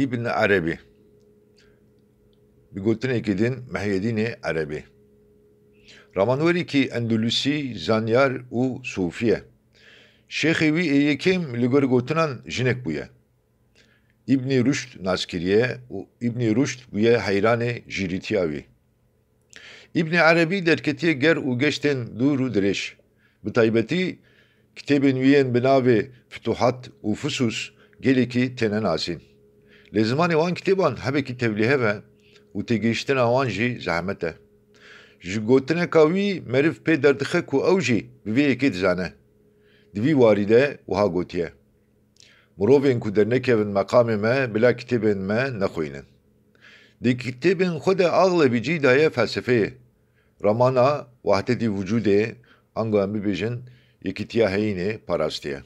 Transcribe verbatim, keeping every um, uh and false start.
Îbn Erebî. Bi gotinekî din Mehyedînê Erebî. Ramanwerekî Endulusî, zanyar û sûfî ye. Şêxê wî ê yekem li gor gotinan jinek bûye. Îbnî Ruşd nas kiriye û Îbnî Ruşd bûye heyranê jîrîtiya wî. Îbnî Erebî derketiye ger û geştên dûr û dirêj. Bi taybetî kitêbên wî yên bi navê Futuhat û Fusus gelekî têne nasîn. Lê zimanê wan kitêban hebekî tevlîhev e û têgihiştina wan jî zehmet e. Ji gotineka wî meriv pê derdixe ku ew jî bi vê yekê dizane. Di vî warî de wiha gotiye: Mirovên ku dernekevin meqamê me, bila kitêbên me nexwînin. Di kitêbên xwe de axlebî cî daye felsefeyê. Ramana wahdetî wucûdê, ango em bibêjin, yekîtiya heyînê parastiye.